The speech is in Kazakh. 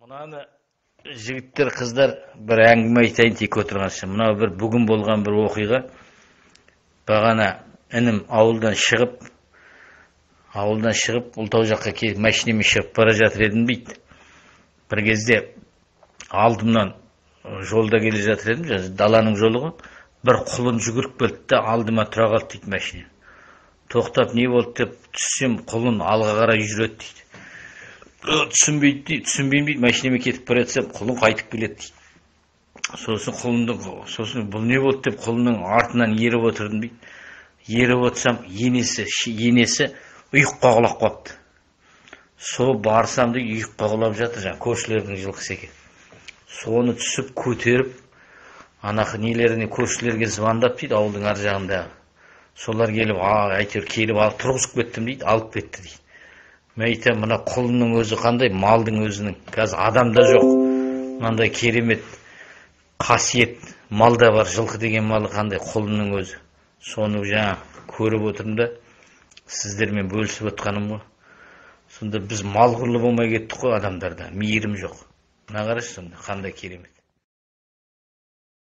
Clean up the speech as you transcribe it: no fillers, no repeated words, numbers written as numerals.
Мынаны жігіттер, қыздар, бір әңгіме айтайын тек отырғанша. Мынау бір бүгін болған бір оқиға. Бағана інім ауылдан шығып, Ұлытау жаққа келіп, машинамен шығып бара жатыр едім дейді. Бір кезде алдымнан жолда келе жатыр едім, даланың жолы ғой. Бір құлын жүгіріп келді де алдыма тұра қалды дейді машина. Тоқтап не болды деп түссем, құлын алға қарай жүреді дейді. Түсінбейді дейді, түсінбеймін дейді, машинамен кетіп бара жатсам, құлын қайтып келеді дейді. Сосын сосын бұл не болды деп құлынның артынан еріп отырдым дейді. Еріп отырсам, енесі ұйыққа құлап қалыпты. Со барсам дейді, ұйыққа құлап жатыр, жаңа көршілердің жылқысы екен. Соны түсіп көтеріп, анақы нелеріне көршілерге звондап дейді, ауылдың ар жағындағы. Солар келіп, әйтеуір келіп алып тұрғызып кеттім дейді, алып кетті дейді. Мен айтамын, мына құлынның өзі қандай, малдың өзінің, қазір адамда жоқ. Мынандай керемет қасиет малда бар, жылқы деген малы қандай, құлынның өзі. Соны жаңа көріп отырмын да, сіздермен бөлісіп отқаным ғой. Сонда біз мал құрлы болмай кеттік қой адамдарда, мейірім жоқ. Мына қарашы сонда қандай керемет.